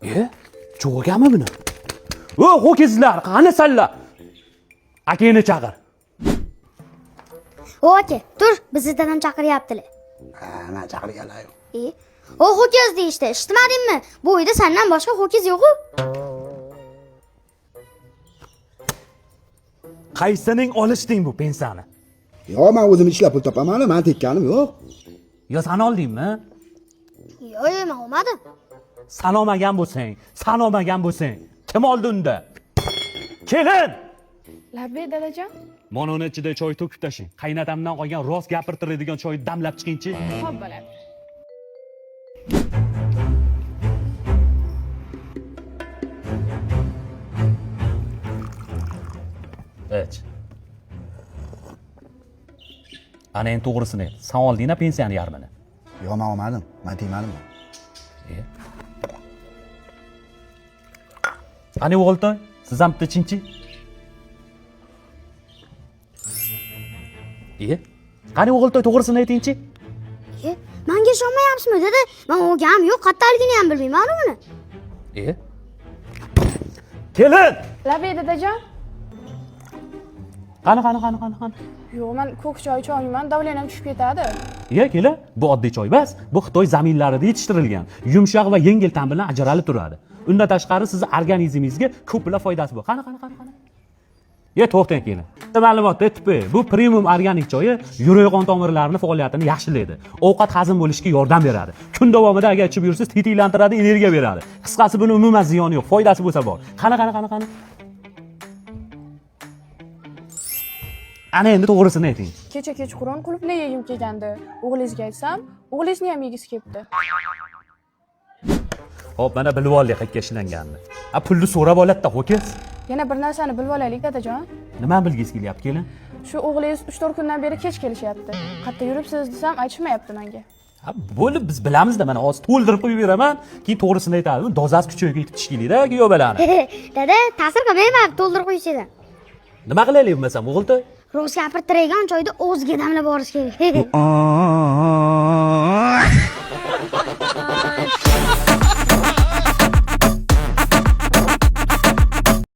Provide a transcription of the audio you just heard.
E, cho'g'ami buni? O, ho'kizlar, qani sanlar? Akangni chaqir. O aka, tur, bizni dadam chaqiryaptilar. Ha, man chaqirganlar yo'q. E, o ho'kiz deyishdi, eshitmadingmi? Bu uyda sendan boshqa ho'kiz yo'q-u. Qaysining olishding bu pensiyani? Yo'q, man o'zim ishlab pul topaman, man tekkanim yo'q. Yo, san oldingmi? Yo'q, yo'q, men olmadim. San olmagan bo'lsang, san olmagan bo'lsang, kim oldi unda? Kelin! Labbay dadajon. Mana uni ichida choy to'kib tashlang. Qaynatamdan qolgan rost gapirtiradigan choyni damlab chiqingchi. Xo'p bo'ladi. Ich. Ana endi to'g'risini ayt. San olding-a pensiyani yarmini? Yo'q, man olmadim. Man tegmadim. E? Qani o'g'iltoy, siz ham bitta ichinchi. E? Qani o'g'iltoy to'g'risini aytingchi. E, menga ishonmayapsizmi dada? Men olganim yo'q, qayerdaligini ham bilmayman uni. E? Kelin! Labbay dadajon. Qani, qani, qani, qani, qani. Yo'q, men ko'k choy icholmayman, davlenam tushib ketadi. Iya, kelin, bu oddiy choy emas, bu Xitoy zaminlarida yetishtirilgan, yumshoq va yengil ta'm bilan ajralib turadi. Undan tashqari sizni organizmingizga ko'plab foydasi bor. Qani, qani, qani, qani. Ya to'xtang kelin. Ma'lumotda aytib, bu premium organik choyi yurak qon tomirlarini faoliyatini yaxshilaydi. Ovqat hazm bo'lishiga yordam beradi. Kun davomida agar ichib yursangiz tetiklantiradi, energiya beradi. Qisqasi buni umuman ziyoni yo'q, foydasi bo'lsa bor. Qani, qani, qani, qani. Ana endi to'g'risini ayting. Kecha kechqurun qulupnay yegim kelgandi. O'g'lingizga aytsam, o'g'lingizni ham yegisi kelibdi. Hop, mana bilib oldik qayerga ishlanganini. A pulni so'rab oladi-da, ho'kiz. Yana bir narsani bilib olaylik dadajon. Nimani bilgingiz kelyapti, kelin? Shu o'g'lingiz 3-4 kundan beri kech kelishyapti. Qayerda yuribsiz desam aytishmayapti menga. Ha, bo'lib biz bilamizda, mana hozir to'ldirib qo'yib beraman, keyin to'g'risini aytadi. Buni dozasi kuchayib ketib tishkilikda, kuyov bolani. Dada, ta'sir qilmayman, to'ldirib qo'yishdan. Nima qilaylik bo'lmasam, o'g'iltoy? Rost gapirtiradigan choyni o'ziga damlab borish kerak.